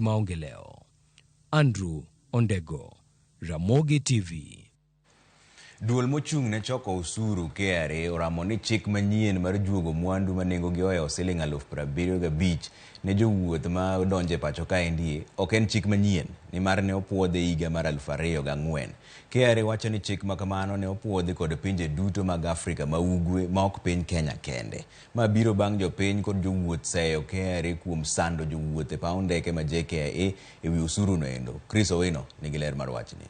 Maonge lewo. Andrew Ondego, Ramogi TV. Duol mochung' ne choko osuru KRA oramo ni chik manyien mar juogo mwandu ma nengogi ohewo siling 75,000 ne jowuoth ma donjo e pacho kaendi ok en chik manyien nimar ne opuodhe higa mar 2004. KRA wacho ni chik ma kamano ne opuodhi kod pinje duto mag Afrika ma ugwe ma ok piny Kenya kende. Ma biro bang' jopiny kod jowuoth seyo KRA kuom sando jowuoth e paw ndeke ma JKIA e wi osuru no endo. Chris Owino nigi ler mar wachni.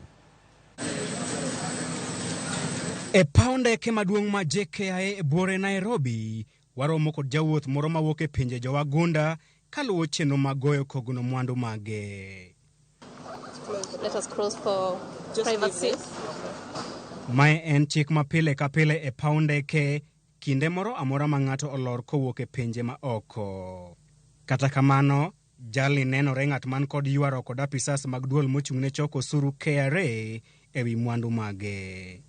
E paw ndeke maduong' ma JKIA e buore Nairobi, waromo kod jawuoth moro mawuok e pinje jowagunda kaluwo chenro mag goyo kogno mwandu mage. Let us cross for privacy. Mae en chik ma pile ka pile e paw ndeke kinde moro amora ma ng'ato olor kowuok e pinje ma oko. Kata kamano, jalni nenore ng'at man kod ywaruok kod apisas mag duol mochung' ne choko osuru KRA e wi mwandu mage.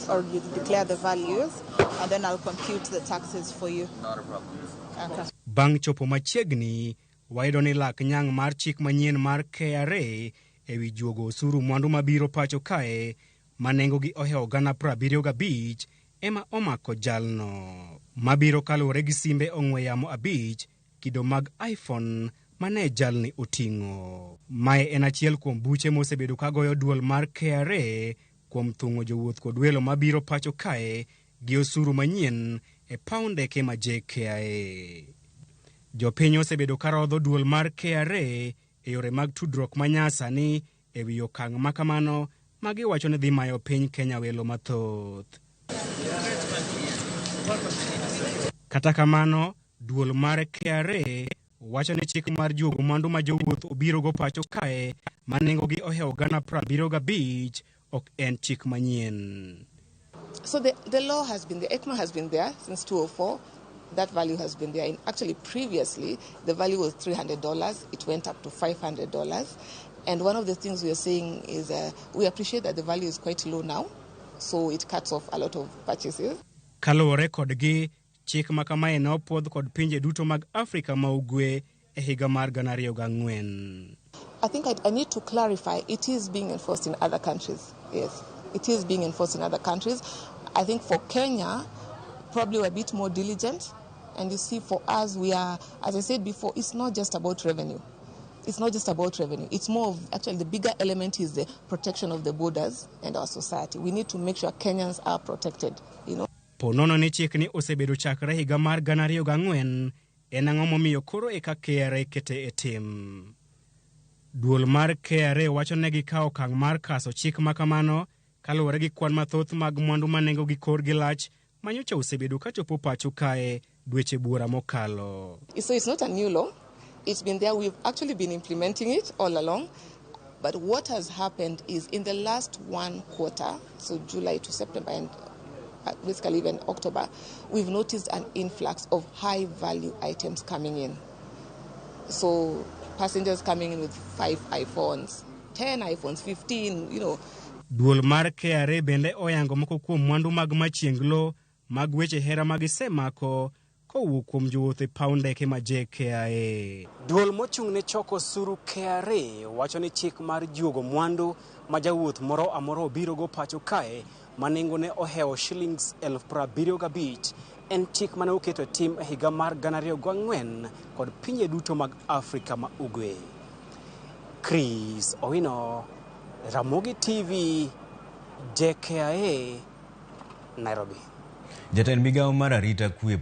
Or you declare the values and then I'll compute the taxes for you. Not a problem. Okay. Bang' chopo machiegni, wayudo ni lak nyang' mar chik manyien mar KRA e wi juogo osuru mwandu mabiro pacho kae ma nengogi ohewo 75,000 ema omako jalno. Mabiro kaluwore gi simbe ong'we yamo 5 kido mag iPhone mane jalni oting'o. Mae en achiel kuom buche mosebedo kagoyo duol mar KRA kuom thung'o jowuoth kod welo mabiro pacho kae gi osuru manyien e paw ndeke ma JKIA. Jopiny osebedo karodho duol mar KRA e yore mag tudruok manyasani e wi okang' ma kamano ma giwacho ni dhi mayo piny Kenya welo mathoth. Kata kamano, duol mar KRA wacho ni chik mar juogo mwandu ma jowuoth obirogo pacho kae ma nengogi ohewo 75,000 ok en chik manyien. So the law has been there, ECMA has been there since 2004. That value has been there. And actually, previously, the value was $300. It went up to $500. And one of the things we are saying is we appreciate that the value is quite low now, so it cuts off a lot of purchases. Kaluwore kodgi, chik ma kamae ne opuodh kod pinje duto mag Afrika ma ugwe e higa mar 2004. I think I need to clarify, it is being enforced in other countries. Yes, it is being enforced in other countries. I think for Kenya, probably we're a bit more diligent. And you see, for us, we are, as I said before, it's not just about revenue. It's not just about revenue. It's more of, actually, the bigger element is the protection of the borders and our society. We need to make sure Kenyans are protected. Po nono ni chikni osebedo chakre higa mar 2004, en ang'o momiyo koro eka KRA kete e tim? Duol mar KRA wacho ne gikawo okang' mar kaso chik ma kamano kaluwore gi kwan mathoth mag mwandu ma nengogi korgi lach manyocha osebedo kachopo pacho kae dweche buora mokalo. So it's not a new law. It's been there. We've actually been implementing it all along. But what has happened is in the last one quarter, so July to September and basically even October, we've noticed an influx of high value items coming in. So passengers coming in with 5 iPhones, 10 iPhones, 15. Duol mar KRA bende oyango moko kuom mwandu mag machienglo mag weche hera ma gisemako kowuok kuom jowuoth e paw ndeke ma JKIA. Duol mochung' ne choko osuru KRA wacho ni chik mar juogo mwandu ma jawuoth moro amora obirogo pacho kae ma nengone ohewo shillings 75,000 en chik mane oketo e tim e higa mar 2004 kod pinje duto mag Afrika ma Ugwe. Chris Owino, Ramogi TV, JKIA, Nairobi. Jatend migawo mar arita kwe